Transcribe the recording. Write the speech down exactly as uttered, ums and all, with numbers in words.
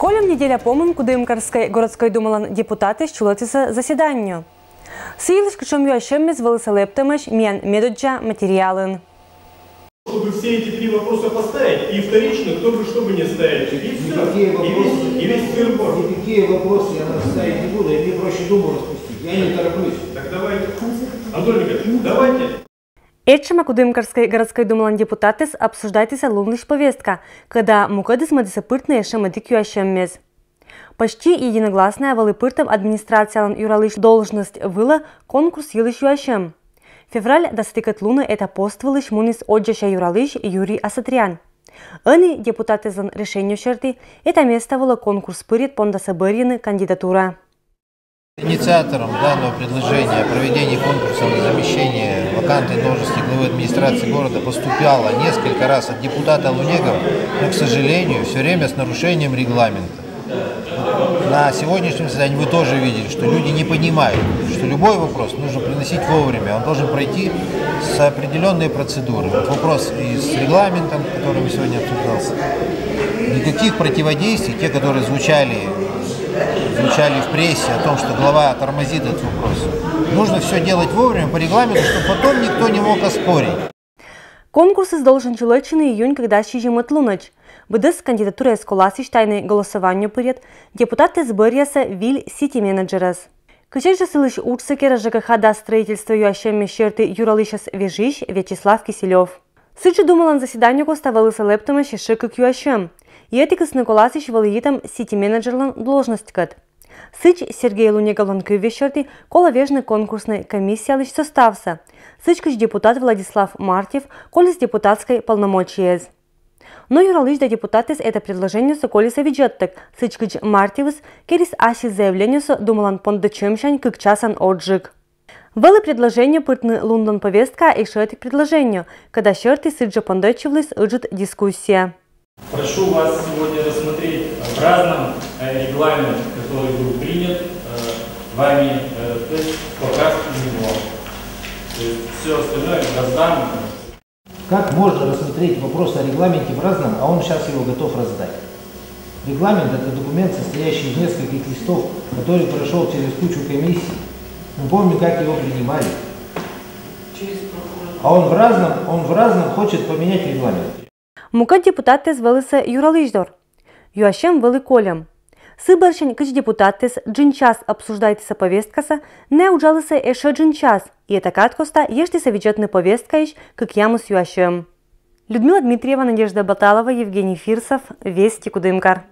Кольӧм неделя помын Кудымкарскӧй городскӧй думалӧн депутатъяс чулӧдісны заседание. Сы йылысь кутшӧм юасьӧмъяс вӧлісны лэптӧмӧсь миян медоддза материалын. Чтобы все эти три вопроса поставить, и вторично, кто бы что бы не ставить. И все. И весь, и весь сыр-бор. Никакие вопросы я ставить не буду, я мне проще Думу распустить. Я не тороплюсь. Так давайте. Анатолий Николаевич, давайте. Этшӧма Кудымкарскӧй городскӧй думалӧн депутатъяс обсуждайтісны лунлысь повестка, кӧда мукӧдыс мӧдісны пыртны ещӧ мӧдик юасьӧммес. Почти единогласнӧя вӧлі пыртӧм администрациялӧн юралысь должность вылӧ конкурс йылысь юасьӧм. Февраль дас ӧтикӧд лунӧ эта пост вылысь муніс оддзасьӧм юралысь Юрий Асатрян. Ӧні депутатъяслӧн решениеяс серти эта места вылӧ конкурс пырйӧд пондасӧ бӧрйыны кандидатура. Инициатором данного предложения о проведении конкурса на замещение вакантной должности главы администрации города поступало несколько раз от депутата Лунегова, но, к сожалению, все время с нарушением регламента. На сегодняшнем заседании вы тоже видели, что люди не понимают, что любой вопрос нужно приносить вовремя, он должен пройти с определенной процедурой. Вот вопрос и с регламентом, который мы сегодня обсуждался. Никаких противодействий, те, которые звучали, звучали в прессе о том, что глава тормозит этот вопрос, нужно все делать вовремя по регламенту, чтобы потом никто не мог оспорить. Конкурсыс должен чулӧдчыны июнь кыкдас сизимӧд лунӧдз. Быдӧс кандидатураыс коласьӧсь тайнӧй голосование пырйӧд, депутатъяс бӧръясны виль сити-менеджерӧс. Кӧть жӧ сылысь уджсӧ керӧ ЖКХ да строительство юасьӧммес серти юралысьӧс вежысь Вячеслав Киселёв. Сідзжӧ думалӧн заседание коста вӧлісны лэптӧмӧсь ещӧ кык юасьӧм. И ӧтикыснас коласьӧсь вӧлі йитӧм сити-менеджерлӧн должностькӧд. Сідз, Сергей Лунеговлӧн кывйӧ серти колӧ вежны конкурснӧй комиссиялысь составсӧ. Сідзкӧ депутат Владислав Мартьев колис депутатскӧй полномочиеяс. Но юралысь да депутатъяс эта предложениесӧ колисны видзӧдтӧг, сідзкӧ Мартьевыс керис ассьыс заявлениесӧ думалӧн пондӧдчӧмсянь кык часӧн одзджык. Вӧлі предложение пыртны лунлӧн повесткаӧ ещӧ ӧтик предложение, кӧда серти сідзжӧ пондӧдчывліс ыджыд дискуссия. Прошу вас сегодня рассмотреть в разном регламент, который был принят вами, то есть поправки в него. То есть все остальное раздам. Как можно рассмотреть вопрос о регламенте в разном, а он сейчас его готов раздать? Регламент — это документ, состоящий из нескольких листов, который прошел через кучу комиссий. Мы помним, как его принимали. А он в разном, он в разном хочет поменять регламент. Мукӧд депутатъяс вӧлісны юралысь дор. Юасьӧм вӧлі кольӧм. Сы бӧрсянь, кыдз депутатъяс джын час обсуждайтісны повесткасӧ, найӧ уджалісны ещӧ джын час, и эта кад коста ештісны видзӧдны повесткаысь кыкъямыс юасьӧм. Людмила Дмитриева, Надежда Баталова, Евгений Фирсов, Вести, Кудымкар.